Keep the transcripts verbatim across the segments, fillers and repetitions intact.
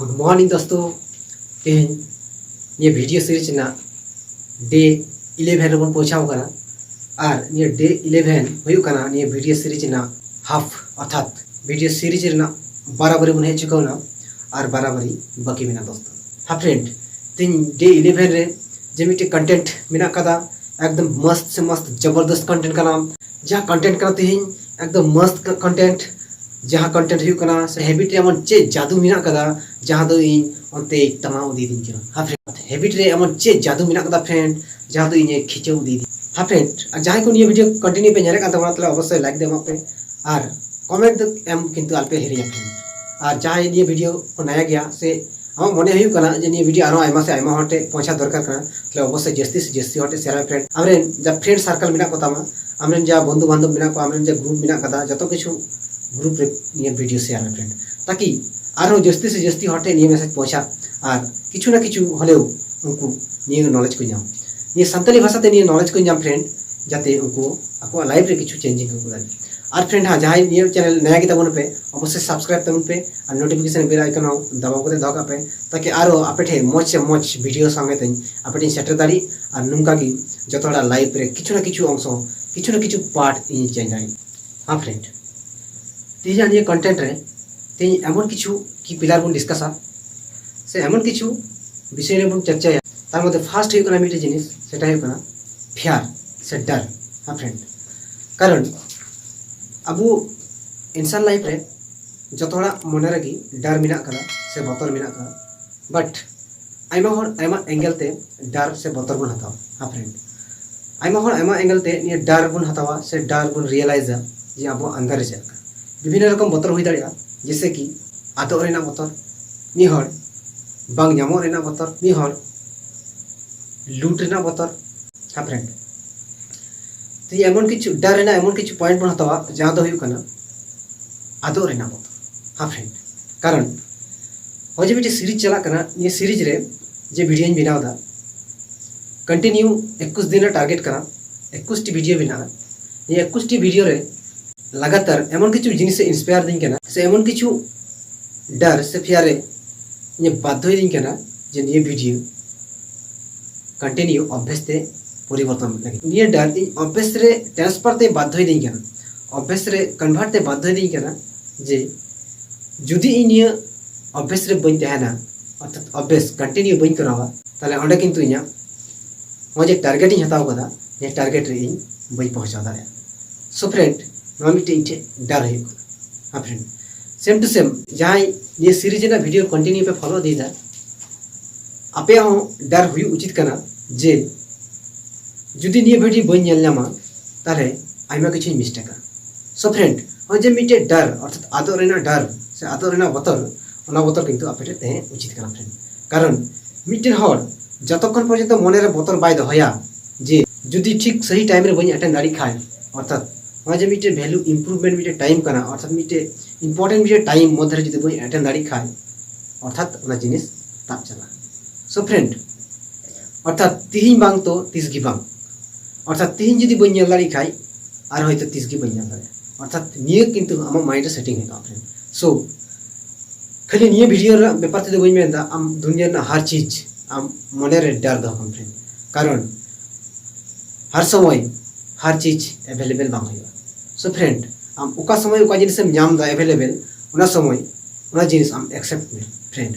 Good morning ᱫᱳᱥᱛᱳ, ᱛᱮᱦᱮᱧ ᱱᱤᱭᱟᱹ video series ᱨᱮᱱᱟᱜ ᱰᱮ ᱤᱞᱮᱵᱷᱮᱱ ᱨᱮᱵᱚᱱ ᱯᱳᱣᱪᱷᱟᱣ ᱠᱟᱱᱟ᱾ ᱟᱨ ᱱᱤᱭᱟᱹ ᱰᱮ ᱤᱞᱮᱵᱷᱮᱱ ᱦᱩᱭᱩᱜ ᱠᱟᱱᱟ ᱱᱤᱭᱟᱹ ᱵᱷᱤᱰᱤᱭᱳ ᱥᱤᱨᱤᱡᱽ ᱨᱮᱱᱟᱜ ᱦᱟᱯ, ᱚᱨᱛᱷᱟᱛ ᱵᱷᱤᱰᱤᱭᱳ ᱥᱤᱨᱤᱡᱽ ᱨᱮᱱᱟᱜ ᱵᱟᱨᱟᱵᱟᱨᱤ ᱵᱚᱱ ᱦᱮᱡ ᱪᱩᱠᱟᱹᱣ ᱮᱱᱟ ᱟᱨ ᱵᱟᱨᱟᱵᱟᱨᱤ ᱵᱟᱹᱠᱤ ᱢᱮᱱᱟᱜ ᱫᱳᱥᱛᱳ᱾ ᱦᱟ ᱯᱷᱨᱮᱱᱰ, ᱛᱮᱦᱮᱧ ᱰᱮ ᱤᱞᱮᱵᱷᱮᱱ ᱨᱮ ᱡᱮ ᱢᱤᱫᱴᱮᱡ ᱠᱚᱱᱴᱮᱱᱴ ᱢᱮᱱᱟᱜ ᱠᱟᱫᱟ, ᱮᱠᱫᱚᱢ ᱢᱚᱥᱛ ᱥᱮ ᱢᱚᱥᱛ ᱡᱚᱵᱚᱨᱫᱚᱥᱛ ᱠᱚᱱᱴᱮᱱᱴ ᱠᱟᱱᱟ᱾ ᱡᱟᱦᱟᱸ ᱠᱚᱱᱴᱮᱱᱴ ᱠᱟᱱᱟ ᱛᱮᱦᱮᱧ ᱮᱠᱫᱚᱢ ᱢᱚᱥᱛ ᱠᱚᱱᱴᱮᱱᱴ, ᱡᱟᱦᱟᱸ ᱠᱚᱱᱴᱮᱱᱴ ᱦᱩᱭᱩᱜ ᱠᱟᱱᱟ ᱥᱮ ᱦᱮᱵᱤᱴ ᱨᱮ ᱮᱢᱚᱱ ᱪᱮᱫ ᱡᱟᱫᱩ ᱢᱮᱱᱟᱜ ᱠᱟᱫᱟ ᱡᱟᱦᱟᱸ ᱫᱚ ᱤᱧ ᱚᱱᱛᱮ ᱴᱟᱱᱟᱣ ᱤᱫᱤᱭᱤᱫᱤᱧ ᱠᱟᱱᱟ᱾ ᱦᱟ ᱯᱷᱨᱮᱱᱰ, ᱦᱮᱵᱤᱴ ᱨᱮ ᱮᱢᱚᱱ ᱪᱮᱫ ᱡᱟᱫᱩ ᱢᱮᱱᱟᱜ ᱠᱟᱫᱟ ᱯᱷᱨᱮᱱᱰ, ᱡᱟᱦᱟᱸ ᱫᱚ ᱤᱧᱮ ᱠᱷᱤᱪᱟᱹᱣ ᱤᱫᱤᱭᱤᱫᱤᱧ᱾ ᱦᱟ ᱯᱷᱨᱮᱱᱰ, ᱟᱨ ᱡᱟᱦᱟᱸᱭ ᱠᱚ ᱱᱤᱭᱟᱹ ᱵᱷᱤᱰᱤᱭᱳ ᱠᱚᱱᱴᱤᱱᱤᱭᱩ ᱯᱮ ᱧᱮᱞᱮᱫ ᱠᱟᱱ ᱛᱟᱵᱚᱱᱟ, ᱛᱟᱦᱞᱮ ᱚᱵᱚᱥᱥᱳᱭ ᱞᱟᱭᱤᱠ ᱫᱚ ᱮᱢᱚᱜ ᱯᱮ ᱟᱨ ᱠᱚᱢᱮᱱᱴ ᱫᱚ ᱮᱢ ᱠᱤᱱᱛᱩ ᱟᱞᱚᱯᱮ ᱦᱤᱲᱤᱧᱟ ᱯᱷᱨᱮᱱᱰ᱾ ᱟᱨ ᱡᱟᱦᱟᱸᱭ ᱱᱤᱭᱟᱹ ᱵᱷᱤᱰᱤᱭᱳ ᱠᱚ ᱱᱟᱭᱟ ᱜᱮᱭᱟ ᱥᱮ ᱟᱢᱟᱜ ᱢᱚᱱᱮ ᱦᱩᱭᱩᱜ ᱠᱟᱱᱟ ᱡᱮ ᱱᱤᱭᱟᱹ ᱵᱷᱤᱰᱤᱭᱳ ᱟᱨᱦᱚᱸ ᱟᱭᱢᱟ ᱥᱮ ᱟᱭᱢᱟ ᱦᱚᱲ ᱴᱷᱮᱱ ᱯᱳᱣᱪᱷᱟ ᱫᱚᱨᱠᱟᱨ ᱠᱟᱱᱟ, ᱛᱟᱦᱞᱮ ᱚᱵᱚᱥᱥᱳᱭ ᱡᱟᱹᱥᱛᱤ ᱥᱮ ᱡᱟᱹᱥᱛᱤ ᱦᱚᱲ ᱴᱷᱮᱱ ᱥᱮᱭᱟᱨ ᱢᱮ ᱯᱷᱨᱮᱱᱰ᱾ ᱟᱢᱨᱮᱱ ᱡᱟ ᱯᱷᱨᱮᱱᱰ ᱥᱟᱨᱠᱮᱞ ᱢᱮᱱᱟᱜ ᱠᱚᱛᱟᱢᱟ, ᱟᱢᱨᱮᱱ ᱡᱟ ᱵᱚᱱᱫᱷᱩ ᱵᱟᱱᱫᱷᱚᱵ ᱢᱮᱱᱟᱜ ᱠᱚᱣᱟ, ᱟᱢᱨᱮᱱ ᱡᱟ ᱜᱨᱩᱯ ᱢᱮᱱᱟᱜ ᱠᱟᱫᱟ, ᱡᱚᱛᱚ ᱠᱤᱪᱷᱩ ᱜᱨᱩᱯ ᱨᱮ ᱱᱤᱭᱟᱹ ᱵᱷᱤᱰᱤᱭᱳ ᱥᱮᱭᱟᱨ ᱢᱮ ᱯᱷᱨᱮᱱᱰ, ᱛᱟᱠᱤ ᱟᱨᱦᱚᱸ ᱡᱟᱹᱥᱛᱤ ᱥᱮ ᱡᱟᱹᱥᱛᱤ ᱦᱚᱲ ᱴᱷᱮᱱ ᱱᱤᱭᱟᱹ ᱢᱮᱥᱮᱡᱽ ᱯᱳᱣᱪᱷᱟ ᱟᱨ ᱠᱤᱪᱷᱩ ᱱᱟ ᱠᱤᱪᱷᱩ ᱦᱚᱞᱮᱣ ᱩᱱᱠᱩ ᱱᱤᱭᱟᱹ ᱱᱚᱞᱮᱡᱽ ᱠᱚ ᱧᱟᱢ, ᱱᱤᱭᱟᱹ ᱥᱟᱱᱛᱟᱲᱤ ᱵᱷᱟᱥᱟᱛᱮ ᱱᱤᱭᱟᱹ ᱱᱚᱞᱮᱡᱽ ᱠᱚ ᱧᱟᱢ ᱯᱷᱨᱮᱱᱰ, ᱡᱟᱛᱮ ᱩᱱᱠᱩ ᱟᱠᱚᱣᱟᱜ ᱞᱟᱭᱤᱯᱷ ᱨᱮ ᱠᱤᱪᱷᱩ ᱪᱮᱧᱡᱤᱝ ᱠᱚ ᱟᱹᱜᱩ ᱫᱟᱲᱮᱭᱟᱜ᱾ ᱟᱨ ᱯᱷᱨᱮᱱᱰ, ᱦᱟᱸ, ᱡᱟᱦᱟᱸᱭ ᱱᱤᱭᱟᱹ ᱪᱮᱱᱮᱞ ᱱᱟᱭᱟ ᱜᱮ ᱛᱟᱵᱚᱱ ᱯᱮ, ᱚᱵᱚᱥᱥᱳᱭ ᱥᱟᱵᱥᱠᱨᱟᱭᱤᱵ ᱛᱟᱵᱚᱱ ᱯᱮ ᱟᱨ ᱱᱳᱴᱤᱯᱷᱤᱠᱮᱥᱚᱱ ᱵᱮᱞ ᱟᱭᱠᱚᱱ ᱦᱚᱸ ᱫᱟᱵᱟᱣ ᱠᱟᱛᱮ ᱫᱚᱦᱚ ᱠᱟᱜ ᱯᱮ, ᱛᱟᱠᱤ ᱟᱨᱚ ᱟᱯᱮ ᱴᱷᱮᱱ ᱢᱚᱡᱽ ᱥᱮ ᱢᱚᱡᱽ ᱵᱷᱤᱰᱤᱭᱳ ᱥᱚᱸᱜᱮ ᱛᱮᱧ ᱟᱯᱮ ᱴᱷᱮᱱ ᱥᱮᱴᱮᱨ ᱫᱟᱲᱮᱜ᱾ ᱟᱨ ᱱᱚᱝᱠᱟ ᱜᱮ ᱡᱚᱛᱚ ᱦᱚᱲᱟᱜ ᱞᱟᱭᱤᱯᱷ ᱨᱮ ᱠᱤᱪᱷᱩ ᱱᱟ ᱠᱤᱪᱷᱩ ᱚᱝᱥᱚ, ᱠᱤᱪᱷᱩ ᱱᱟ ᱠᱤᱪᱷᱩ ᱯᱟᱨᱴ ᱤᱧ ᱪᱮᱧᱡᱽ ᱫᱟᱲᱮᱜ᱾ ᱦᱟᱸ ᱯᱷᱨᱮᱱᱰ, ᱛᱮᱦᱮᱧᱟᱜ ᱱᱤᱭᱟᱹ ᱠᱚᱱᱴᱮᱱᱴ ᱨᱮ ᱛᱮᱦᱮᱧ ᱮᱢᱚᱱ ᱠᱤᱪᱷᱩ ᱠᱤ ᱯᱤᱞᱟᱨ ᱵᱚᱱ ᱰᱤᱥᱠᱟᱥᱟ ᱥᱮ ᱮᱢᱚᱱ ᱠᱤᱪᱷᱩ ᱵᱤᱥᱚᱭ ᱨᱮᱵᱚᱱ ᱪᱚᱨᱪᱟᱭᱟ, ᱛᱟᱨ ᱢᱚᱫᱽᱫᱷᱮ ᱯᱷᱟᱨᱥᱴ ᱦᱩᱭᱩᱜ ᱠᱟᱱᱟ ᱢᱤᱫᱴᱮᱡ ᱡᱤᱱᱤᱥ, ᱥᱮᱴᱟ ᱦᱩᱭᱩᱜ ᱠᱟᱱᱟ ᱯᱷᱤᱭᱟᱨ ᱥᱮ ᱰᱟᱨ᱾ ᱦᱟᱸ ᱯᱷᱨᱮᱱᱰ, ᱠᱟᱨᱚᱱ ᱟᱵᱚ ᱤᱱᱥᱟᱱ ᱞᱟᱭᱤᱯᱷ ᱨᱮ ᱡᱚᱛᱚ ᱦᱚᱲᱟᱜ ᱢᱚᱱᱮ ᱨᱮᱜᱮ ᱰᱟᱨ ᱢᱮᱱᱟᱜ ᱠᱟᱫᱟ ᱥᱮ ᱵᱚᱛᱚᱨ ᱢᱮᱱᱟᱜ ᱠᱟᱫᱟ, ᱵᱟᱴ ᱟᱭᱢᱟ ᱦᱚᱲ ᱟᱭᱢᱟ ᱮᱝᱜᱮᱞ ᱛᱮ ᱰᱟᱨ ᱥᱮ ᱵᱚᱛᱚᱨ ᱵᱚᱱ ᱦᱟᱛᱟᱣᱟ᱾ ᱦᱟᱸ ᱯᱷᱨᱮᱱᱰ, ᱟᱭᱢᱟ ᱦᱚᱲ ᱟᱭᱢᱟ ᱮᱝᱜᱮᱞ ᱛᱮ ᱱᱤᱭᱟᱹ ᱰᱟᱨ ᱵᱚᱱ ᱦᱟᱛᱟᱣᱟ ᱥᱮ ᱰᱟᱨ ᱵᱚᱱ ᱨᱤᱭᱮᱞᱟᱭᱤᱡᱟ ᱡᱮ ᱟᱵᱚ ᱟᱱᱫᱟᱨ ᱨᱮ ᱪᱟᱞᱟᱜ ᱠᱟᱱᱟ᱾ ᱵᱤᱵᱷᱤᱱᱱᱚ ᱨᱚᱠᱚᱢ ᱵᱚᱛᱚᱨ ᱦᱩᱭ ᱫᱟᱲᱮᱭᱟᱜᱼᱟ, ᱡᱮᱭᱥᱮ ᱠᱤ ᱟᱫᱚᱜ ᱨᱮᱱᱟᱜ ᱵᱚᱛᱚᱨ, ᱢᱤᱫ ᱦᱚᱲ ᱵᱟᱝ ᱧᱟᱢᱚᱜ ᱨᱮᱱᱟᱜ ᱵᱚᱛᱚᱨ, ᱢᱤᱫ ᱦᱚᱲ ᱞᱩᱴ ᱨᱮᱱᱟᱜ ᱵᱚᱛᱚᱨ᱾ ᱦᱟᱸ ᱯᱷᱨᱮᱱᱰ, ᱛᱚ ᱮᱢᱚᱱ ᱠᱤᱪᱷᱩ ᱰᱟᱨ ᱨᱮᱱᱟᱜ ᱮᱢᱚᱱ ᱠᱤᱪᱷᱩ ᱯᱚᱭᱮᱱᱴ ᱵᱚᱱ ᱦᱟᱛᱟᱣᱟ ᱡᱟᱦᱟᱸ ᱫᱚ ᱦᱩᱭᱩᱜ ᱠᱟᱱᱟ ᱟᱫᱚᱜ ᱨᱮᱱᱟᱜ ᱵᱚᱛᱚᱨ᱾ ᱦᱟᱸ ᱯᱷᱨᱮᱱᱰ, ᱠᱟᱨᱚᱱ ᱱᱚᱜᱼᱚᱭ ᱡᱮ ᱢᱤᱫᱴᱮᱡ ᱥᱤᱨᱤᱡᱽ ᱪᱟᱞᱟᱜ ᱠᱟᱱᱟ, ᱱᱤᱭᱟᱹ ᱥᱤᱨᱤᱡᱽ ᱨᱮ ᱡᱮ ᱵᱷᱤᱰᱤᱭᱳᱧ ᱵᱮᱱᱟᱣ ᱮᱫᱟ, ᱠᱚᱱᱴᱤᱱᱤᱭᱩ ᱮᱠᱩᱥ ᱫᱤᱱ ᱨᱮ ᱴᱟᱨᱜᱮᱴ ᱠᱟᱱᱟ, ᱮᱠᱩᱥ ᱴᱤ ᱵᱷᱤᱰᱤᱭᱳ ᱵᱮᱱᱟᱜᱼᱟ᱾ ᱱᱤᱭᱟᱹ ᱮᱠᱩᱥ ᱴᱤ ᱵᱷᱤᱰᱤᱭᱳ ᱨᱮ ᱞᱟᱜᱟᱛᱟᱨ ᱮᱢᱚᱱ ᱠᱤᱪᱷᱩ ᱡᱤᱱᱤᱥ ᱮ ᱤᱱᱥᱯᱟᱭᱟᱨ ᱫᱤᱧ ᱠᱟᱱᱟ ᱥᱮ ᱮᱢᱚᱱ ᱠᱤᱪᱷᱩ ᱰᱟᱨ ᱥᱮ ᱯᱷᱤᱭᱟᱨ ᱮ ᱤᱧᱮ ᱵᱟᱫᱽᱫᱷᱚᱭᱤᱫᱤᱧ ᱠᱟᱱᱟ ᱡᱮ ᱱᱤᱭᱟᱹ ᱵᱷᱤᱰᱤᱭᱳ ᱠᱚᱱᱴᱤᱱᱤᱭᱩ ᱚᱵᱷᱭᱟᱥ ᱛᱮ ᱯᱚᱨᱤᱵᱚᱨᱛᱚᱱ ᱞᱟᱹᱜᱤᱫ᱾ ᱱᱤᱭᱟᱹ ᱰᱟᱨ ᱤᱧ ᱚᱵᱷᱭᱟᱥ ᱨᱮ ᱴᱨᱟᱱᱥᱯᱷᱟᱨ ᱛᱮ ᱵᱟᱫᱽᱫᱷᱚᱭᱤᱫᱤᱧ ᱠᱟᱱᱟ, ᱚᱵᱷᱭᱟᱥ ᱨᱮ ᱠᱚᱱᱵᱷᱟᱨᱴ ᱛᱮ ᱵᱟᱫᱽᱫᱷᱚᱭᱤᱫᱤᱧ ᱠᱟᱱᱟ ᱡᱮ ᱡᱩᱫᱤ ᱤᱧ ᱱᱤᱭᱟᱹ ᱚᱵᱷᱭᱟᱥ ᱨᱮ ᱵᱟᱹᱧ ᱛᱟᱦᱮᱱᱟ, ᱚᱨᱛᱷᱟᱛ ᱚᱵᱷᱭᱟᱥ ᱠᱚᱱᱴᱤᱱᱤᱭᱩ ᱵᱟᱹᱧ ᱠᱚᱨᱟᱣᱟ, ᱛᱟᱦᱞᱮ ᱚᱸᱰᱮ ᱠᱤᱱᱛᱩ ᱤᱧᱟᱹᱜ ᱱᱚᱜᱼᱚᱭ ᱡᱮ ᱴᱟᱨᱜᱮᱴ ᱤᱧ ᱦᱟᱛᱟᱣ ᱠᱟᱫᱟ, ᱱᱤᱭᱟᱹ ᱴᱟᱨᱜᱮᱴ ᱨᱮ ᱤᱧ ᱵᱟᱹᱧ ᱯᱚᱦᱪᱟᱣ ᱫᱟᱲᱮᱭᱟᱜᱼᱟ᱾ ᱥᱳ ᱯᱷᱨᱮᱱᱰ, ᱱᱚᱣᱟ ᱢᱤᱫᱴᱮᱱ ᱤᱧ ᱴᱷᱮᱱ ᱰᱟᱨ ᱦᱩᱭᱩᱜ ᱠᱟᱱᱟ᱾ ᱦᱮᱸ ᱯᱷᱨᱮᱱᱰ, ᱥᱮᱢ ᱴᱩ ᱥᱮᱢ ᱡᱟᱦᱟᱸᱭ ᱱᱤᱭᱟᱹ ᱥᱤᱨᱤᱡᱽ ᱨᱮᱱᱟᱜ ᱵᱷᱤᱰᱤᱭᱳ ᱠᱚᱱᱴᱤᱱᱤᱭᱩ ᱯᱮ ᱯᱷᱚᱞᱳ ᱤᱫᱤᱭᱮᱫᱟ, ᱟᱯᱮᱭᱟᱜ ᱦᱚᱸ ᱰᱟᱨ ᱦᱩᱭᱩᱜ ᱩᱪᱤᱛ ᱠᱟᱱᱟ ᱡᱮ ᱡᱩᱫᱤ ᱱᱤᱭᱟᱹ ᱵᱷᱤᱰᱤᱭᱳ ᱵᱟᱹᱧ ᱧᱮᱞ ᱧᱟᱢᱟ, ᱛᱟᱦᱞᱮ ᱟᱭᱢᱟ ᱠᱤᱪᱷᱩᱧ ᱢᱤᱥᱴᱮᱠᱟ᱾ ᱥᱳ ᱯᱷᱨᱮᱱᱰ, ᱱᱚᱜᱼᱚᱭ ᱡᱮ ᱢᱤᱫᱴᱮᱡ ᱰᱟᱨ, ᱚᱨᱛᱷᱟᱛ ᱟᱫᱚᱜ ᱨᱮᱱᱟᱜ ᱰᱟᱨ ᱥᱮ ᱟᱫᱚᱜ ᱨᱮᱱᱟᱜ ᱵᱚᱛᱚᱨ, ᱚᱱᱟ ᱵᱚᱛᱚᱨ ᱠᱤᱱᱛᱩ ᱟᱯᱮ ᱴᱷᱮᱱ ᱛᱟᱦᱮᱸ ᱩᱪᱤᱛ ᱠᱟᱱᱟ ᱯᱷᱨᱮᱱᱰ᱾ ᱠᱟᱨᱚᱱ ᱢᱤᱫᱴᱮᱱ ᱦᱚᱲ ᱡᱚᱛᱚᱠᱷᱚᱱ ᱯᱚᱨᱡᱚᱱᱛᱚ ᱢᱚᱱᱮᱨᱮ ᱵᱚᱛᱚᱨ ᱵᱟᱭ ᱫᱚᱦᱚᱭᱟ ᱡᱮ ᱡᱩᱫᱤ ᱴᱷᱤᱠ ᱥᱟᱹᱦᱤ ᱴᱟᱭᱤᱢ ᱨᱮ ᱵᱟᱹᱧ ᱮᱴᱮᱱᱰ ᱫᱟᱲᱮᱭᱟᱜ ᱠᱷᱟᱱ, ᱚᱨᱛᱷᱟᱛ ᱱᱚᱣᱟ ᱡᱮ ᱢᱤᱫᱴᱮᱱ ᱵᱷᱮᱞᱩ ᱤᱢᱯᱨᱩᱵᱷᱢᱮᱱᱴ ᱢᱤᱫᱴᱮᱱ ᱴᱟᱭᱤᱢ ᱠᱟᱱᱟ, ᱚᱨᱛᱷᱟᱛ ᱢᱤᱫᱴᱮᱱ ᱤᱢᱯᱚᱨᱴᱮᱱᱴ ᱢᱤᱫᱴᱮᱱ ᱴᱟᱭᱤᱢ ᱢᱚᱫᱽᱫᱷᱮ ᱨᱮ ᱡᱩᱫᱤ ᱵᱟᱹᱧ ᱮᱴᱮᱱᱰ ᱫᱟᱲᱮᱭᱟᱜ ᱠᱷᱟᱱ, ᱚᱨᱛᱷᱟᱛ ᱚᱱᱟ ᱡᱤᱱᱤᱥ ᱛᱟᱵ ᱪᱟᱞᱟᱜᱼᱟ᱾ ᱥᱳ ᱯᱷᱨᱮᱱᱰ, ᱚᱨᱛᱷᱟᱛ ᱛᱤᱦᱤᱧ ᱵᱟᱝ ᱛᱚ ᱛᱤᱥ ᱜᱮ ᱵᱟᱝ, ᱚᱨᱛᱷᱟᱛ ᱛᱤᱦᱤᱧ ᱡᱩᱫᱤ ᱵᱟᱹᱧ ᱧᱮᱞ ᱫᱟᱲᱮᱭᱟᱜ ᱠᱷᱟᱱ, ᱟᱨ ᱦᱚᱭᱛᱳ ᱛᱤᱥ ᱜᱮ ᱵᱟᱹᱧ ᱧᱮᱞ ᱫᱟᱲᱮᱭᱟᱜᱼᱟ᱾ ᱚᱨᱛᱷᱟᱛ ᱱᱤᱭᱟᱹ ᱠᱤᱱᱛᱩ ᱟᱢᱟᱜ ᱢᱟᱭᱤᱱᱰ ᱨᱮ ᱥᱮᱴᱤᱝ ᱦᱩᱭᱩᱜ ᱛᱟᱢᱟ ᱯᱷᱨᱮᱱᱰ᱾ ᱥᱳ ᱠᱷᱟᱹᱞᱤ ᱱᱤᱭᱟᱹ ᱵᱷᱤᱰᱤᱭᱳ ᱨᱮᱱᱟᱜ ᱵᱮᱯᱟᱨ ᱛᱮᱫᱚ ᱵᱟᱹᱧ ᱢᱮᱱᱫᱟ, ᱟᱢ ᱫᱩᱱᱤᱭᱟᱹ ᱨᱮᱱᱟᱜ ᱦᱟᱨ ᱪᱤᱡᱽ ᱟᱢ ᱢᱚᱱᱮ ᱨᱮ ᱰᱟᱨ ᱫᱚᱦᱚ ᱠᱟᱢ ᱯᱷᱨᱮᱱᱰ᱾ ᱠᱟᱨᱚᱱ ᱦᱟᱨ ᱥᱚᱢᱚᱭ ᱦᱟᱨ ᱪᱤᱡᱽ ᱮᱵᱮᱞᱮᱵᱮᱞ ᱵᱟᱝ ᱦᱩᱭᱩᱜᱼᱟ᱾ ᱥᱳ ᱯᱷᱨᱮᱱᱰ, ᱟᱢ ᱚᱠᱟ ᱥᱚᱢᱚᱭ ᱚᱠᱟ ᱡᱤᱱᱤᱥᱮᱢ ᱧᱟᱢ ᱮᱫᱟ ᱮᱵᱮᱞᱮᱵᱮᱞ, ᱚᱱᱟ ᱥᱚᱢᱚᱭ ᱚᱱᱟ ᱡᱤᱱᱤᱥ ᱟᱢ ᱮᱠᱥᱮᱯᱴ ᱢᱮ ᱯᱷᱨᱮᱱᱰ᱾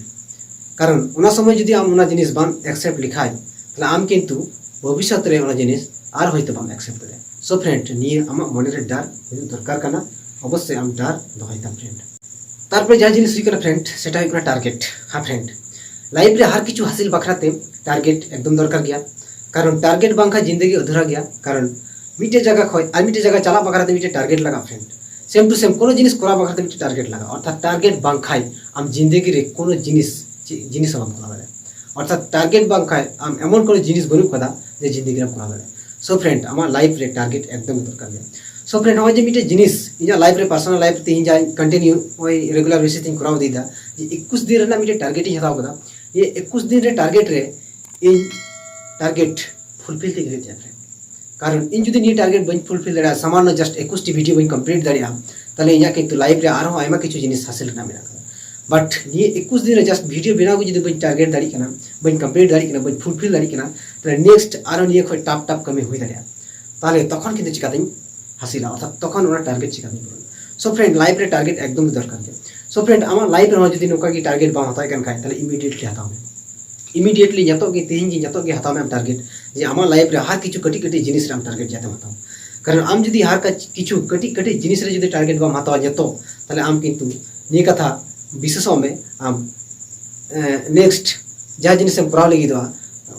ᱠᱟᱨᱚᱱ ᱚᱱᱟ ᱥᱚᱢᱚᱭ ᱡᱩᱫᱤ ᱟᱢ ᱚᱱᱟ ᱡᱤᱱᱤᱥ ᱵᱟᱢ ᱮᱠᱥᱮᱯᱴ ᱞᱮᱠᱷᱟᱡ, ᱛᱟᱦᱞᱮ ᱟᱢ ᱠᱤᱱᱛᱩ ᱵᱷᱚᱵᱤᱥᱥᱚᱛ ᱨᱮ ᱚᱱᱟ ᱡᱤᱱᱤᱥ ᱟᱨ ᱦᱚᱭᱛᱳ ᱵᱟᱢ ᱮᱠᱥᱮᱯᱴ ᱫᱟᱲᱮᱭᱟᱜᱼᱟ᱾ ᱥᱳ ᱯᱷᱨᱮᱱᱰ, ᱱᱤᱭᱟᱹ ᱟᱢᱟᱜ ᱢᱚᱱᱮ ᱨᱮ ᱰᱟᱨ ᱦᱩᱭᱩᱜ ᱫᱚᱨᱠᱟᱨ ᱠᱟᱱᱟ, ᱚᱵᱚᱥᱥᱳᱭ ᱟᱢ ᱰᱟᱨ ᱫᱚᱦᱚᱭ ᱛᱟᱢ ᱯᱷᱨᱮᱱᱰ᱾ ᱛᱟᱨᱯᱚᱨᱮ ᱡᱟᱦᱟᱸ ᱡᱤᱱᱤᱥ ᱦᱩᱭᱩᱜ ᱠᱟᱱᱟ ᱯᱷᱨᱮᱱᱰ, ᱥᱮᱴᱟ ᱦᱩᱭᱩᱜ ᱠᱟᱱᱟ ᱴᱟᱨᱜᱮᱴ᱾ ᱦᱮᱸ ᱯᱷᱨᱮᱱᱰ, ᱞᱟᱭᱤᱯᱷ ᱨᱮ ᱦᱟᱨ ᱠᱤᱪᱷᱩ ᱦᱟᱥᱤᱞ ᱵᱟᱠᱷᱨᱟ ᱛᱮ ᱴᱟᱨᱜᱮᱴ ᱮᱠᱫᱚᱢ ᱫᱚᱨᱠᱟᱨ ᱜᱮᱭᱟ, ᱠᱟᱨᱚᱱ ᱴᱟᱨᱜᱮᱴ ᱵᱟᱝᱠᱷᱟᱱ ᱡᱤᱱᱫᱮᱜᱤ ᱚᱫᱷᱩᱨᱟ ᱜᱮᱭᱟ᱾ ᱠᱟᱨᱚᱱ ᱢᱤᱫᱴᱮᱡ ᱡᱟᱭᱜᱟ ᱠᱷᱚᱱ ᱟᱨ ᱢᱤᱫᱴᱮᱡ ᱡᱟᱭᱜᱟ ᱪᱟᱞᱟᱜ ᱵᱟᱠᱷᱨᱟ ᱛᱮ ᱢᱤᱫᱴᱮᱡ ᱴᱟᱨᱜᱮᱴ ᱞᱟᱜᱟᱜᱼᱟ ᱯᱷᱨᱮᱱᱰ᱾ ᱥᱮᱢ ᱴᱩ ᱥᱮᱢ ᱠᱳᱱᱳ ᱡᱤᱱᱤᱥ ᱠᱚᱨᱟᱣ ᱵᱟᱠᱷᱨᱟ ᱛᱮ ᱢᱤᱫᱴᱮᱡ ᱴᱟᱨᱜᱮᱴ ᱞᱟᱜᱟᱜᱼᱟ, ᱚᱨᱛᱷᱟᱛ ᱴᱟᱨᱜᱮᱴ ᱵᱟᱝᱠᱷᱟᱱ ᱟᱢ ᱡᱤᱱᱫᱮᱜᱤ ᱨᱮ ᱠᱳᱱᱳ ᱡᱤᱱᱤᱥ, ᱪᱮᱫ ᱡᱤᱱᱤᱥ ᱦᱚᱸ ᱵᱟᱢ ᱠᱚᱨᱟᱣ ᱫᱟᱲᱮᱭᱟᱜᱼᱟ᱾ ᱚᱨᱛᱷᱟᱛ ᱴᱟᱨᱜᱮᱴ ᱵᱟᱝᱠᱷᱟᱱ ᱟᱢ ᱮᱢᱚᱱ ᱠᱳᱱᱳ ᱡᱤᱱᱤᱥ ᱵᱟᱹᱱᱩᱜ ᱠᱟᱫᱟ ᱡᱮ ᱡᱤᱱᱫᱮᱜᱤ ᱨᱮᱢ ᱠᱚᱨᱟᱣ ᱫᱟᱲᱮᱭᱟᱜᱼᱟ᱾ ᱥᱳ ᱯᱷᱨᱮᱱᱰ, ᱟᱢᱟᱜ ᱞᱟᱭᱤᱯᱷ ᱨᱮ ᱴᱟᱨᱜᱮᱴ ᱮᱠᱫᱚᱢ ᱫᱚᱨᱠᱟᱨ ᱜᱮᱭᱟ᱾ ᱥᱳ ᱯᱷᱨᱮᱱᱰ, ᱱᱚᱜᱼᱚᱭ ᱡᱮ ᱢᱤᱫᱴᱮᱡ ᱡᱤᱱᱤᱥ ᱤᱧᱟᱹᱜ ᱞᱟᱭᱤᱯᱷ ᱨᱮ, ᱯᱟᱨᱥᱚᱱᱟᱞ ᱞᱟᱭᱤᱯᱷ ᱨᱮ ᱛᱮᱦᱤᱧ ᱡᱟᱦᱟᱸ ᱠᱚᱱᱴᱤᱱᱤᱭᱩ ᱱᱚᱜᱼᱚᱭ ᱨᱮᱜᱩᱞᱟᱨ ᱵᱮᱥᱤᱥ ᱛᱤᱧ ᱠᱚᱨᱟᱣ ᱤᱫᱤᱭᱮᱫᱟ, ᱡᱮ ᱮᱠᱩᱥ ᱫᱤᱱ ᱨᱮᱱᱟᱜ ᱢᱤᱫᱴᱮᱡ ᱴᱟᱨᱜᱮᱴ ᱤᱧ ᱦᱟᱛᱟᱣ ᱠᱟᱫᱟ, ᱡᱮ ᱮᱠᱩᱥ ᱫᱤᱱ ᱨᱮ ᱴᱟᱨᱜᱮᱴ ᱨᱮ ᱤᱧ ᱴᱟᱨᱜᱮᱴ ᱯᱷᱩᱞᱯᱷᱤᱞ ᱛᱮᱜᱮ ᱦᱩᱭᱩᱜ ᱛᱤᱧᱟ ᱯᱷᱨᱮᱱᱰ᱾ ᱠᱟᱨᱚᱱ ᱤᱧ ᱡᱩᱫᱤ ᱱᱤᱭᱟᱹ ᱴᱟᱨᱜᱮᱴ ᱵᱟᱹᱧ ᱯᱷᱩᱞᱯᱷᱤᱞ ᱫᱟᱲᱮᱭᱟᱜᱼᱟ, ᱥᱟᱢᱟᱱᱱᱚ ᱡᱟᱥᱴ ᱮᱠᱩᱥ ᱴᱤ ᱵᱷᱤᱰᱤᱭᱳ ᱵᱟᱹᱧ ᱠᱚᱢᱯᱞᱤᱴ ᱫᱟᱲᱮᱭᱟᱜᱼᱟ, ᱛᱟᱦᱞᱮ ᱤᱧᱟᱹᱜ ᱠᱤᱱᱛᱩ ᱞᱟᱭᱤᱯᱷ ᱨᱮ ᱟᱨᱦᱚᱸ ᱟᱭᱢᱟ ᱠᱤᱪᱷᱩ ᱡᱤᱱᱤᱥ ᱦᱟᱥᱤᱞ ᱨᱮᱱᱟᱜ ᱢᱮᱱᱟᱜ ᱠᱟᱫᱟ᱾ But ᱱᱤᱭᱟᱹ ᱮᱠᱩᱥ ᱫᱤᱱ ᱨᱮ just video ᱵᱮᱱᱟᱣ ᱜᱮ ᱡᱩᱫᱤ ᱵᱟᱹᱧ target ᱫᱟᱲᱮᱭᱟᱜ ᱠᱟᱱᱟ, ᱵᱟᱹᱧ complete ᱫᱟᱲᱮᱭᱟᱜ ᱠᱟᱱᱟ, ᱵᱟᱹᱧ fulfill ᱫᱟᱲᱮᱭᱟᱜ ᱠᱟᱱᱟ, ᱛᱟᱦᱞᱮ next ᱟᱨᱚ ᱱᱤᱭᱟᱹ ᱠᱷᱚᱱ tough tough ᱠᱟᱹᱢᱤ ᱦᱩᱭ ᱫᱟᱲᱮᱭᱟᱜᱼᱟ᱾ ᱛᱟᱦᱞᱮ ᱛᱚᱠᱷᱚᱱ ᱠᱤᱱᱛᱩ ᱪᱤᱠᱟᱛᱤᱧ ᱦᱟᱹᱥᱤᱞᱟ, ᱚᱨᱛᱷᱟᱛ ᱛᱚᱠᱷᱚᱱ ᱚᱱᱟ target ᱪᱤᱠᱟᱛᱤᱧ ᱯᱩᱨᱚᱱᱟ? So friend, life ᱨᱮ target ᱮᱠᱫᱚᱢ ᱜᱮ ᱫᱚᱨᱠᱟᱨ ᱜᱮ᱾ So friend, ᱟᱢᱟᱜ life ᱨᱮᱦᱚᱸ ᱡᱩᱫᱤ ᱱᱚᱝᱠᱟ ᱜᱮ target ᱵᱟᱢ ᱦᱟᱛᱟᱣᱮᱫ ᱠᱟᱱ ᱠᱷᱟᱡ, ᱛᱟᱦᱞᱮ immediately ᱦᱟᱛᱟᱣ ᱢᱮ᱾ Immediately ᱱᱤᱛᱚᱜ ᱜᱮ, ᱛᱮᱦᱮᱧ ᱜᱮ, ᱱᱤᱛᱚᱜ ᱜᱮ ᱦᱟᱛᱟᱣ ᱢᱮ ᱟᱢ target, ᱡᱮ ᱟᱢᱟᱜ life ᱨᱮ ᱦᱟᱨ ᱠᱤᱪᱷᱩ ᱠᱟᱹᱴᱤᱡ ᱠᱟᱹᱴᱤᱡ ᱡᱤᱱᱤᱥ ᱨᱮ ᱟᱢ target ᱡᱟᱛᱮᱢ ᱦᱟᱛᱟᱣ᱾ ᱠᱟᱨᱚᱱ ᱟᱢ ᱡᱩᱫᱤ ᱦᱟᱨ ᱠᱟ-, ᱠᱤᱪᱷᱩ ᱠᱟᱹᱴᱤᱡ ᱠᱟᱹᱴᱤᱡ ᱡᱤᱱᱤᱥ ᱨᱮ ᱡᱩᱫᱤ target ᱵᱟᱢ ᱦᱟᱛᱟᱣᱟ ᱱᱤᱛᱚᱜ, ᱛᱟᱦᱞᱮ ᱟᱢ ᱠᱤᱱᱛᱩ ᱱᱤᱭᱟᱹ ᱠᱟᱛᱷᱟ ᱵᱤᱥᱥᱟᱥᱚᱜ ᱢᱮ, ᱟᱢ, ᱮ, next ᱡᱟᱦᱟᱸ ᱡᱤᱱᱤᱥ ᱮᱢ ᱠᱚᱨᱟᱣ ᱞᱟᱹᱜᱤᱫᱚᱜᱼᱟ,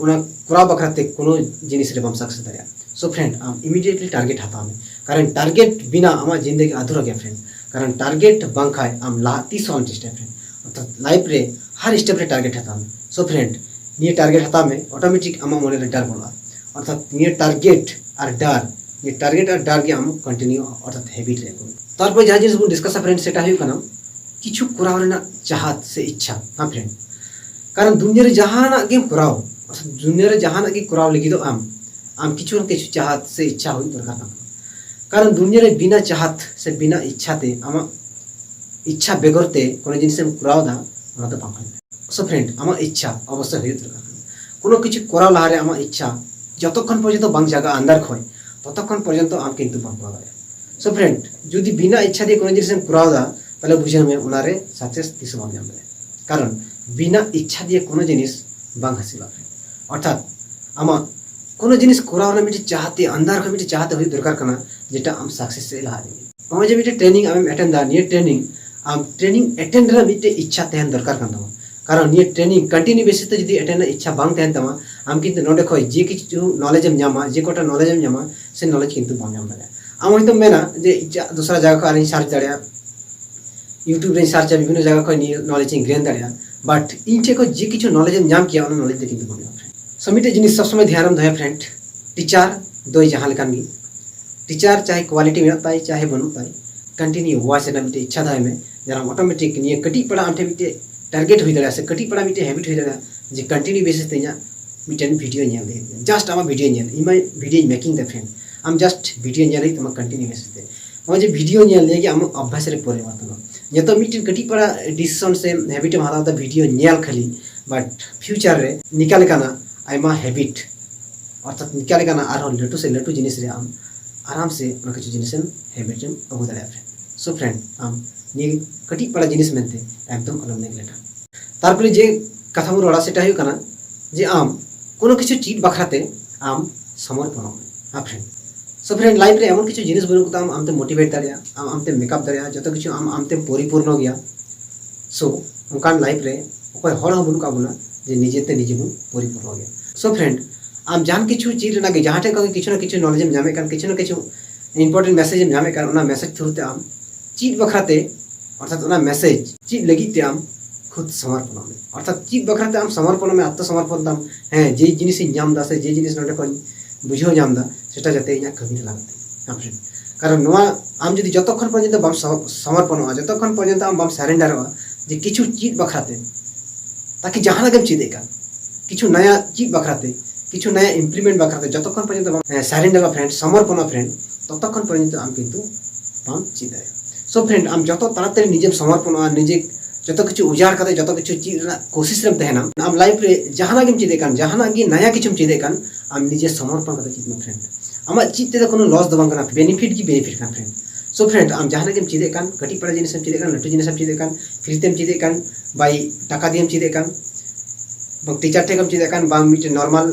ᱚᱱᱟ ᱠᱚᱨᱟᱣ ᱵᱟᱠᱷᱨᱟ ᱛᱮ ᱠᱳᱱᱳ ᱡᱤᱱᱤᱥ ᱨᱮ ᱵᱟᱢ success ᱫᱟᱲᱮᱭᱟᱜᱼᱟ᱾ So friend, ᱟᱢ immediately target ᱦᱟᱛᱟᱣ ᱢᱮ, ᱠᱟᱨᱚᱱ target ᱵᱤᱱᱟ ᱟᱢᱟᱜ ᱡᱤᱱᱫᱮᱜᱤ ᱟᱫᱷᱩᱨᱟ ᱜᱮᱭᱟ friend᱾ ᱠᱟᱨᱚᱱ target ᱵᱟᱝᱠᱷᱟᱡ ᱟᱢ ᱞᱟᱦᱟ ᱛᱤᱥ ᱦᱚᱸ ᱟᱞᱚᱢ ᱪᱮᱥᱴᱟᱭᱟ friend᱾ ᱚᱨᱛᱷᱟᱛ life ᱨᱮ ᱦᱟᱨ step ᱨᱮ target ᱦᱟᱛᱟᱣ ᱢᱮ᱾ So friend, ᱱᱤᱭᱟᱹ target ᱦᱟᱛᱟᱣ ᱢᱮ, automatic ᱟᱢᱟᱜ ᱢᱚᱱᱮ ᱨᱮ ᱰᱟᱨ ᱵᱚᱞᱚᱜᱼᱟ᱾ ᱚᱨᱛᱷᱟᱛ ᱱᱤᱭᱟᱹ target ᱟᱨ ᱰᱟᱨ, ᱱᱤᱭᱟᱹ target ᱟᱨ ᱰᱟᱨ ᱜᱮ ᱟᱢ continue ᱚᱨᱛᱷᱟᱛ habit ᱨᱮ ᱟᱹᱜᱩ ᱢᱮ᱾ ᱛᱟᱨᱯᱚᱨ ᱡᱟᱦᱟᱸ ᱡᱤᱱᱤᱥ ᱵᱚᱱ discussᱟ friend, ᱥᱮᱴᱟ ᱦᱩᱭᱩᱜ ᱠᱟᱱᱟ ᱠᱤᱪᱷᱩ ᱠᱚᱨᱟᱣ ᱨᱮᱱᱟᱜ ᱪᱟᱦᱟᱛ ᱥᱮ ᱤᱪᱪᱷᱟ᱾ ᱦᱮᱸ friend, ᱠᱟᱨᱚᱱ ᱫᱩᱱᱤᱭᱟᱹ ᱨᱮ ᱡᱟᱦᱟᱱᱟᱜ ᱜᱮᱢ ᱠᱚᱨᱟᱣ, ᱚᱨᱛᱷᱟᱛ ᱫᱩᱱᱤᱭᱟᱹ ᱨᱮ ᱡᱟᱦᱟᱱᱟᱜ ᱜᱮ ᱠᱚᱨᱟᱣ ᱞᱟᱹᱜᱤᱫᱚᱜ ᱟᱢ, ᱟᱢ ᱠᱤᱪᱷᱩ ᱱᱟ ᱠᱤᱪᱷᱩ ᱪᱟᱦᱟᱛ ᱥᱮ ᱤᱪᱪᱷᱟ ᱦᱩᱭ ᱫᱚᱨᱠᱟᱨ ᱠᱟᱱ ᱛᱟᱢᱟ᱾ ᱠᱟᱨᱚᱱ ᱫᱩᱱᱤᱭᱟᱹ ᱨᱮ ᱵᱤᱱᱟ ᱪᱟᱦᱟᱛ ᱥᱮ ᱵᱤᱱᱟ ᱤᱪᱪᱷᱟ ᱛᱮ, ᱟᱢᱟᱜ ᱤᱪᱪᱷᱟ ᱵᱮᱜᱚᱨ ᱛᱮ ᱠᱳᱱᱳ ᱡᱤᱱᱤᱥ ᱮᱢ ᱠᱚᱨᱟᱣ ᱫᱟ, ᱚᱱᱟ ᱫᱚ ᱵᱟᱝ ᱦᱩᱭᱩᱜᱼᱟ᱾ So friend, ᱟᱢᱟᱜ ᱤᱪᱪᱷᱟ ᱚᱵᱚᱥᱥᱳᱭ ᱦᱩᱭᱩᱜ ᱫᱚᱨᱠᱟᱨ ᱠᱟᱱᱟ᱾ ᱠᱳᱱᱳ ᱠᱤᱪᱷᱩ ᱠᱚᱨᱟᱣ ᱞᱟᱦᱟᱨᱮ ᱟᱢᱟᱜ ᱤᱪᱪᱷᱟ ᱡᱚᱛᱚᱠᱷᱚᱱ ᱯᱚᱨᱡᱚᱱᱛᱚ ᱵᱟᱝ ᱡᱟᱜᱟ ᱟᱱᱫᱟᱨ ᱠᱷᱚᱱ, ᱛᱚᱛᱚᱠᱷᱚᱱ ᱯᱚᱨᱡᱚᱱᱛᱚ ᱟᱢ ᱠᱤᱱᱛᱩ ᱵᱟᱢ ᱠᱚᱨᱟᱣ ᱫᱟᱲᱮᱭᱟᱜᱼᱟ᱾ So friend, ᱡᱩᱫᱤ ᱵᱤᱱᱟ ᱤᱪᱪᱷᱟ ᱫᱤᱭᱮ ᱠᱳᱱᱳ ᱡᱤᱱᱤᱥ ᱮᱢ ᱠᱚᱨᱟᱣ ᱫᱟ, ᱛᱟᱦᱞᱮ ᱵᱩᱡᱷᱟᱹᱣ ᱢᱮ ᱚᱱᱟᱨᱮ success ᱛᱤᱥ ᱦᱚᱸ ᱵᱟᱢ ᱧᱟᱢ ᱫᱟᱲᱮᱭᱟᱜᱼᱟ᱾ ᱠᱟᱨᱚᱱ ᱵᱤᱱᱟ ᱤᱪᱪᱷᱟ ᱫᱤᱭᱮ ᱠᱳᱱᱳ ᱡᱤᱱᱤᱥ ᱵᱟᱝ ᱦᱟᱹᱥᱤᱞᱚᱜᱼᱟ friend᱾ ᱚᱨᱛᱷᱟᱛ ᱟᱢᱟᱜ ᱠᱳᱱᱳ ᱡᱤᱱᱤᱥ ᱠᱚᱨᱟᱣ ᱨᱮᱱᱟᱜ ᱢᱤᱫᱴᱮᱱ ᱪᱟᱦᱟᱛᱮ, ᱟᱱᱫᱟᱨ ᱠᱷᱚᱱ ᱢᱤᱫᱴᱮᱱ ᱪᱟᱦᱟᱛᱮ ᱦᱩᱭᱩᱜ ᱫᱚᱨᱠᱟᱨ ᱠᱟᱱᱟ, ᱡᱮᱴᱟ ᱟᱢ success ᱥᱮᱫ ᱞᱟᱦᱟ ᱤᱫᱤ᱾ ᱱᱚᱜᱼᱚᱭ ᱡᱮ ᱢᱤᱫᱴᱮᱱ training ᱟᱢᱮᱢ attend ᱫᱟ, ᱱᱤᱭᱟᱹ training ᱟᱢ training attend ᱨᱮᱱᱟᱜ ᱢᱤᱫᱴᱮᱱ ᱤᱪᱪᱷᱟ ᱛᱟᱦᱮᱱ ᱫᱚᱨᱠᱟᱨ ᱠᱟᱱ ᱛᱟᱢᱟ᱾ ᱠᱟᱨᱚᱱ ᱱᱤᱭᱟᱹ training continue basis ᱛᱮ ᱡᱩᱫᱤ attend ᱨᱮᱱᱟᱜ ᱤᱪᱪᱷᱟ ᱵᱟᱝ ᱛᱟᱦᱮᱱ ᱛᱟᱢᱟ, ᱟᱢ ᱠᱤᱱᱛᱩ ᱱᱚᱰᱮ ᱠᱷᱚᱱ ᱡᱮ ᱠᱤᱪᱷᱩ knowledge ᱮᱢ ᱧᱟᱢᱟ, ᱡᱮ ᱠᱚᱴᱟ knowledge ᱮᱢ ᱧᱟᱢᱟ, ᱥᱮ knowledge ᱠᱤᱱᱛᱩ ᱵᱟᱢ ᱧᱟᱢ ᱫᱟᱲᱮᱭᱟᱜᱼᱟ᱾ ᱟᱢ ᱦᱚᱭᱛᱳᱢ ᱢᱮᱱᱟ ᱡᱮ ᱤᱧᱟᱹᱜ ᱫᱚᱥᱨᱟ ᱡᱟᱭᱜᱟ ᱠᱷᱚᱱ ᱟᱨᱤᱧ search ᱫᱟᱲᱮᱭᱟᱜᱼᱟ, YouTube ᱨᱮᱧ search ᱟ, ᱵᱤᱵᱷᱤᱱᱱᱚ ᱡᱟᱭᱜᱟ ᱠᱷᱚᱱ ᱱᱤᱭᱟᱹ knowledge ᱤᱧ gain ᱫᱟᱲᱮᱭᱟᱜᱼᱟ, but ᱤᱧ ᱴᱷᱮᱱ ᱠᱷᱚᱱ ᱡᱮ ᱠᱤᱪᱷᱩ knowledge ᱮᱢ ᱧᱟᱢ ᱠᱮᱭᱟ, ᱚᱱᱟ knowledge ᱫᱚ ᱠᱤᱱᱛᱩ ᱵᱟᱢ ᱧᱟᱢᱟ friend᱾ So ᱢᱤᱫᱴᱮᱡ ᱡᱤᱱᱤᱥ ᱥᱚᱵ ᱥᱚᱢᱚᱭ ᱫᱷᱮᱭᱟᱱ ᱨᱮᱢ ᱫᱚᱦᱚᱭᱟ friend, teacher ᱫᱚᱭ ᱡᱟᱦᱟᱸ ᱞᱮᱠᱟᱱ ᱜᱮ, teacher ᱪᱟᱦᱮ quality ᱢᱮᱱᱟᱜ ᱛᱟᱭ ᱪᱟᱦᱮ ᱵᱟᱹᱱᱩᱜ ᱛᱟᱭ, continue watch ᱨᱮᱱᱟᱜ ᱢᱤᱫᱴᱮᱡ ᱤᱪᱪᱷᱟ ᱫᱚᱦᱚᱭ ᱢᱮ᱾ ᱡᱮᱱᱚ automatic ᱱᱤᱭᱟᱹ ᱠᱟᱹᱴᱤᱡ ᱯᱟᱲᱟ ᱟᱢ ᱴᱷᱮᱱ ᱢᱤᱫᱴᱮᱡ target ᱦᱩᱭ ᱫᱟᱲᱮᱭᱟᱜᱼᱟ, ᱥᱮ ᱠᱟᱹᱴᱤᱡ ᱯᱟᱲᱟ ᱢᱤᱫᱴᱮᱡ habit ᱦᱩᱭ ᱫᱟᱲᱮᱭᱟᱜᱼᱟ, ᱡᱮ continue basis ᱛᱮ ᱤᱧᱟᱹᱜ ᱢᱤᱫᱴᱮᱱ video ᱧᱮᱞ ᱦᱩᱭᱩᱜ ᱛᱤᱧᱟ, just ᱟᱢᱟᱜ video ᱧᱮᱞ, ᱤᱧ ᱢᱟ video ᱧ making ᱫᱟ friend, ᱟᱢ just video ᱧᱮᱞ ᱦᱩᱭᱩᱜ ᱛᱟᱢᱟ continue basis ᱛᱮ᱾ ᱱᱚᱜᱼᱚᱭ ᱡᱮ video ᱧᱮᱞ ᱱᱤᱭᱟᱹ ᱜᱮ ᱟᱢᱟᱜ ᱚᱵᱵᱷᱟᱥ ᱨᱮ ᱯᱚᱨᱤᱵᱚᱨᱛᱚᱱᱚᱜᱼᱟ᱾ ᱱᱤᱛᱚᱜ ᱢᱤᱫᱴᱮᱱ ᱠᱟᱹᱴᱤᱡ ᱯᱟᱨᱟ ᱰᱤᱥᱤᱥᱚᱱ ᱥᱮ ᱦᱮᱵᱤᱴ ᱮᱢ ᱦᱟᱛᱟᱣ ᱮᱫᱟ ᱵᱷᱤᱰᱤᱭᱳ ᱧᱮᱞ ᱠᱷᱟᱹᱞᱤ, ᱵᱟᱴ ᱯᱷᱤᱭᱩᱪᱟᱨ ᱨᱮ ᱱᱤᱠᱟ ᱞᱮᱠᱟᱱᱟᱜ ᱟᱭᱢᱟ ᱦᱮᱵᱤᱴ, ᱚᱨᱛᱷᱟᱛ ᱱᱤᱠᱟ ᱞᱮᱠᱟᱱᱟᱜ ᱟᱨᱦᱚᱸ ᱞᱟᱹᱴᱩ ᱥᱮ ᱞᱟᱹᱴᱩ ᱡᱤᱱᱤᱥ ᱨᱮ ᱟᱢ ᱟᱨᱟᱢ ᱥᱮ ᱚᱱᱟ ᱠᱤᱪᱷᱩ ᱡᱤᱱᱤᱥ ᱮᱢ ᱦᱮᱵᱤᱴ ᱮᱢ ᱟᱹᱜᱩ ᱫᱟᱲᱮᱭᱟᱜᱼᱟ ᱯᱷᱨᱮᱱᱰ᱾ ᱥᱳ ᱯᱷᱨᱮᱱᱰ, ᱟᱢ ᱱᱤᱭᱟᱹ ᱠᱟᱹᱴᱤᱡ ᱯᱟᱨᱟ ᱡᱤᱱᱤᱥ ᱢᱮᱱᱛᱮ ᱮᱠᱫᱚᱢ ᱟᱞᱚᱢ ᱱᱮᱜᱞᱮᱠᱴᱟ᱾ ᱛᱟᱨᱯᱚᱨᱮ ᱡᱮ ᱠᱟᱛᱷᱟ ᱵᱚᱱ ᱨᱚᱲᱟ ᱥᱮᱴᱟ ᱦᱩᱭᱩᱜ ᱠᱟᱱᱟ ᱡᱮ ᱟᱢ ᱠᱳᱱᱳ ᱠᱤᱪᱷᱩ ᱪᱮᱫ ᱵᱟᱠᱷᱨᱟ ᱛᱮ ᱟᱢ ᱥᱚᱢᱚᱨᱯᱚᱱᱚᱜ ᱢᱮ᱾ ᱦᱮᱸ ᱯᱷᱨᱮᱱᱰ, ᱥᱳ ᱯᱷᱨᱮᱱᱰ, ᱞᱟᱭᱤᱯᱷ ᱨᱮ ᱮᱢᱚᱱ ᱠᱤᱪᱷᱩ ᱡᱤᱱᱤᱥ ᱵᱟᱹᱱᱩᱜ ᱠᱟᱫᱟ ᱟᱢ ᱟᱢᱛᱮᱢ ᱢᱳᱴᱤᱵᱷᱮᱴ ᱫᱟᱲᱮᱭᱟᱜᱼᱟ, ᱟᱢ ᱟᱢᱛᱮᱢ ᱢᱮᱠᱟᱯ ᱫᱟᱲᱮᱭᱟᱜᱼᱟ, ᱡᱚᱛᱚ ᱠᱤᱪᱷᱩ ᱟᱢ ᱟᱢᱛᱮᱢ ᱯᱚᱨᱤᱯᱩᱨᱱᱚ ᱜᱮᱭᱟ᱾ ᱥᱳ ᱚᱱᱠᱟᱱ ᱞᱟᱭᱤᱯᱷ ᱨᱮ ᱚᱠᱚᱭ ᱦᱚᱲ ᱦᱚᱸ ᱵᱟᱹᱱᱩᱜ ᱠᱟᱜ ᱵᱚᱱᱟ ᱡᱮ ᱱᱤᱡᱮᱛᱮ ᱱᱤᱡᱮ ᱵᱚᱱ ᱯᱚᱨᱤᱯᱩᱨᱱᱚ ᱜᱮᱭᱟ᱾ ᱥᱳ ᱯᱷᱨᱮᱱᱰ, ᱟᱢ ᱡᱟᱦᱟᱱ ᱠᱤᱪᱷᱩ ᱪᱮᱫ ᱨᱮᱱᱟᱜ ᱜᱮ ᱡᱟᱦᱟᱸ ᱴᱷᱮᱱ ᱠᱷᱚᱱ ᱜᱮ ᱠᱤᱪᱷᱩ ᱱᱟ ᱠᱤᱪᱷᱩ ᱱᱚᱞᱮᱡᱽ ᱮᱢ ᱧᱟᱢᱮᱫ ᱠᱟᱱ, ᱠᱤᱪᱷᱩ ᱱᱟ ᱠᱤᱪᱷᱩ ᱤᱢᱯᱚᱨᱴᱮᱱᱴ ᱢᱮᱥᱮᱡᱽ ᱮᱢ ᱧᱟᱢᱮᱫ ᱠᱟᱱ, ᱚᱱᱟ ᱢᱮᱥᱮᱡᱽ ᱛᱷᱨᱩ ᱛᱮ ᱟᱢ ᱪᱮᱫ ᱵᱟᱠᱷᱨᱟ ᱛᱮ, ᱚᱨᱛᱷᱟᱛ ᱚᱱᱟ ᱢᱮᱥᱮᱡᱽ ᱪᱮᱫ ᱞᱟᱹᱜᱤᱫ ᱛᱮ ᱟᱢ ᱠᱷᱩᱫ ᱥᱚᱢᱚᱨᱯᱚᱱᱚᱜ ᱢᱮ᱾ ᱚᱨᱛᱷᱟᱛ ᱪᱮᱫ ᱵᱟᱠᱷᱨᱟ ᱛᱮ ᱟᱢ ᱥᱚᱢᱚᱨᱯᱚᱱᱚᱜ ᱢᱮ, ᱟᱛᱛᱚ ᱥᱚᱢᱚᱨᱯᱚᱱ ᱛᱟᱢ, ᱦᱮᱸ, ᱡᱮ ᱡᱤᱱᱤᱥᱤᱧ ᱧᱟᱢ ᱮᱫᱟ ᱥᱮ ᱡᱮ ᱡᱤᱱᱤᱥ ᱱᱚᱰᱮ ᱠᱷᱚᱱ ᱵᱩᱡᱷᱟᱹᱣ ᱧᱟᱢ ᱮᱫᱟ, ᱥᱮᱴᱟ ᱡᱟᱛᱮ ᱤᱧᱟᱹᱜ ᱠᱟᱹᱢᱤ ᱨᱮ ᱞᱟᱜᱟᱜ ᱛᱤᱧ᱾ ᱦᱮᱸ ᱯᱷᱨᱮᱱᱰ, ᱠᱟᱨᱚᱱ ᱱᱚᱣᱟ ᱟᱢ ᱡᱩᱫᱤ ᱡᱚᱛᱚᱠᱷᱚᱱ ᱯᱚᱨᱡᱚᱱᱛᱚ ᱵᱟᱢ ᱥᱚ-, ᱥᱚᱢᱚᱨᱯᱚᱱᱚᱜᱼᱟ, ᱡᱚᱛᱚᱠᱷᱚᱱ ᱯᱚᱨᱡᱚᱱᱛᱚ ᱟᱢ ᱵᱟᱢ ᱥᱟᱨᱮᱱᱰᱟᱨᱚᱜᱼᱟ ᱡᱮ ᱠᱤᱪᱷᱩ ᱪᱮᱫ ᱵᱟᱠᱷᱨᱟ ᱛᱮ, ᱛᱟᱠᱤ ᱡᱟᱦᱟᱱᱟᱜ ᱜᱮᱢ ᱪᱮᱫ ᱮᱫ ᱠᱟᱱ, ᱠᱤᱪᱷᱩ ᱱᱟᱭᱟ ᱪᱮᱫ ᱵᱟᱠᱷᱨᱟ ᱛᱮ, ᱠᱤᱪᱷᱩ ᱱᱟᱭᱟ ᱤᱢᱯᱞᱤᱢᱮᱱᱴ ᱵᱟᱠᱷᱨᱟ ᱛᱮ, ᱡᱚᱛᱚᱠᱷᱚᱱ ᱯᱚᱨᱡᱚᱱᱛᱚ ᱵᱟᱢ, ᱦᱮᱸ, ᱥᱟᱨᱮᱱᱰᱟᱨᱚᱜᱼᱟ ᱯᱷᱨᱮᱱᱰ, ᱥᱚᱢᱚᱨᱯᱚᱱᱚᱜᱼᱟ ᱯᱷᱨᱮᱱᱰ, ᱛᱚᱛᱚᱠᱷᱚᱱ ᱯᱚᱨᱡᱚᱱᱛᱚ ᱟᱢ ᱠᱤᱱᱛᱩ ᱵᱟᱢ ᱪᱮᱫ ᱫᱟᱲᱮᱭᱟᱜᱼᱟ᱾ ᱥᱳ ᱯᱷᱨᱮᱱᱰ, ᱟᱢ ᱡᱚᱛᱚ ᱛᱟᱲᱟᱛᱟᱲᱤ ᱱᱤᱡᱮᱢ ᱥᱚᱢᱚᱨᱯᱚᱱᱚᱜᱼᱟ, ᱱᱤᱡᱮ ᱡᱚᱛᱚ ᱠᱤᱪᱷᱩ ᱩᱡᱟᱲ ᱠᱟᱛᱮ ᱡᱚᱛᱚ ᱠᱤᱪᱷᱩ ᱪᱮᱫ ᱨᱮᱱᱟᱜ ᱠᱳᱥᱤᱥ ᱨᱮᱢ ᱛᱟᱦᱮᱱᱟ, ᱟᱢ ᱞᱟᱭᱤᱯᱷ ᱨᱮ ᱡᱟᱦᱟᱱᱟᱜ ᱜᱮᱢ ᱪᱮᱫ ᱮᱫ ᱠᱟᱱ, ᱡᱟᱦᱟᱱᱟᱜ ᱜᱮ ᱱᱟᱭᱟ ᱠᱤᱪᱷᱩᱢ ᱪᱮᱫ ᱮᱫ ᱠᱟᱱ, ᱟᱢ ᱱᱤᱡᱮ ᱥᱚᱢᱚᱨᱯᱚᱱ ᱠᱟᱛᱮ ᱪᱮᱫ ᱢᱮ ᱯᱷᱨᱮᱱᱰ᱾ ᱟᱢᱟᱜ ᱪᱮᱫ ᱛᱮᱫᱚ ᱠᱳᱱᱳ ᱞᱚᱥ ᱫᱚ ᱵᱟᱝ ᱠᱟᱱᱟ, ᱵᱮᱱᱤᱯᱷᱤᱴ ᱜᱮ ᱵᱮᱱᱤᱯᱷᱤᱴ ᱠᱟᱱᱟ ᱯᱷᱨᱮᱱᱰ᱾ ᱥᱳ ᱯᱷᱨᱮᱱᱰ, ᱟᱢ ᱡᱟᱦᱟᱱᱟᱜ ᱜᱮᱢ ᱪᱮᱫ ᱮᱫ ᱠᱟᱱ, ᱠᱟᱹᱴᱤᱡ ᱯᱟᱨᱟ ᱡᱤᱱᱤᱥ ᱮᱢ ᱪᱮᱫ ᱮᱫ ᱠᱟᱱ, ᱞᱟᱹᱴᱩ ᱡᱤᱱᱤᱥ ᱮᱢ ᱪᱮᱫ ᱮᱫ ᱠᱟᱱ, ᱯᱷᱨᱤ ᱛᱮᱢ ᱪᱮᱫ ᱮᱫ ᱠᱟᱱ, ᱵᱟᱭ ᱴᱟᱠᱟ ᱫᱤᱭᱮᱢ ᱪᱮᱫ ᱮᱫ ᱠᱟᱱ, ᱵᱟᱝ ᱴᱤᱪᱟᱨ ᱴᱷᱮᱱ ᱠᱷᱚᱱ ᱪᱮᱫ ᱮᱫ ᱠᱟᱱ, ᱵᱟᱝ ᱢᱤᱫᱴᱮᱱ ᱱᱚᱨᱢᱟᱞ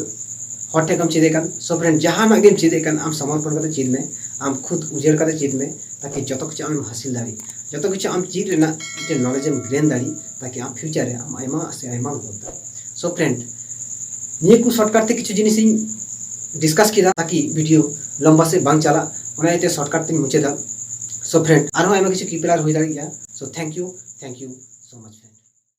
ᱦᱚᱲ ᱴᱷᱮᱱ ᱠᱷᱚᱱ ᱪᱮᱫ ᱮᱫ ᱠᱟᱱ, ᱥᱳ ᱯᱷᱨᱮᱱᱰ, ᱡᱟᱦᱟᱱᱟᱜ ᱜᱮᱢ ᱪᱮᱫ ᱮᱫ ᱠᱟᱱ, ᱟᱢ ᱥᱚᱢᱚᱨᱯᱚᱱ ᱠᱟᱛᱮ ᱪᱮᱫ ᱢᱮ, ᱟᱢ ᱠᱷᱩᱫ ᱩᱡᱟᱹᱲ ᱠᱟᱛᱮ ᱪᱮᱫ ᱢᱮ, ᱛᱟᱠᱤ ᱡᱚᱛᱚ ᱠᱤᱪᱷᱩ ᱟᱢᱮᱢ ᱦᱟᱥᱤᱞ ᱫᱟᱲᱮ, ᱡᱚᱛᱚ ᱠᱤᱪᱷᱩ ᱟᱢ ᱪᱮᱫ ᱨᱮᱱᱟᱜ ᱢᱤᱫᱴᱮᱱ ᱱᱚᱞᱮᱡᱽ ᱮᱢ ᱜᱮᱱ ᱫᱟᱲᱮ, ᱛᱟᱠᱤ ᱟᱢ ᱯᱷᱤᱭᱩᱪᱟᱨ ᱨᱮ ᱟᱢ ᱟᱭᱢᱟ ᱥᱮ ᱟᱭᱢᱟᱢ ᱜᱨᱳᱛᱷ ᱫᱟᱲᱮ᱾ ᱥᱳ ᱯᱷᱨᱮᱱᱰ, ᱱᱤᱭᱟᱹ ᱠᱚ ᱥᱚᱨᱴᱠᱟᱴ ᱛᱮ ᱠᱤᱪᱷᱩ ᱡᱤᱱᱤᱥ ᱤᱧ ᱰᱤᱥᱠᱟᱥ ᱠᱮᱫᱟ, ᱛᱟᱠᱤ ᱵᱷᱤᱰᱤᱭᱳ ᱞᱚᱢᱵᱟ ᱥᱮᱫ ᱵᱟᱝ ᱪᱟᱞᱟᱜ, ᱚᱱᱟ ᱤᱭᱟᱹᱛᱮ ᱥᱚᱨᱴᱠᱟᱴ ᱛᱮᱧ ᱢᱩᱪᱟᱹᱫᱟ᱾ ᱥᱳ ᱯᱷᱨᱮᱱᱰ, ᱟᱨᱦᱚᱸ ᱟᱭᱢᱟ ᱠᱤᱪᱷᱩ ᱠᱤᱯᱤᱞᱟᱨ ᱦᱩᱭ ᱫᱟᱲᱮᱭᱟᱜ ᱜᱮᱭᱟ᱾ So thank you, thank you so much friend.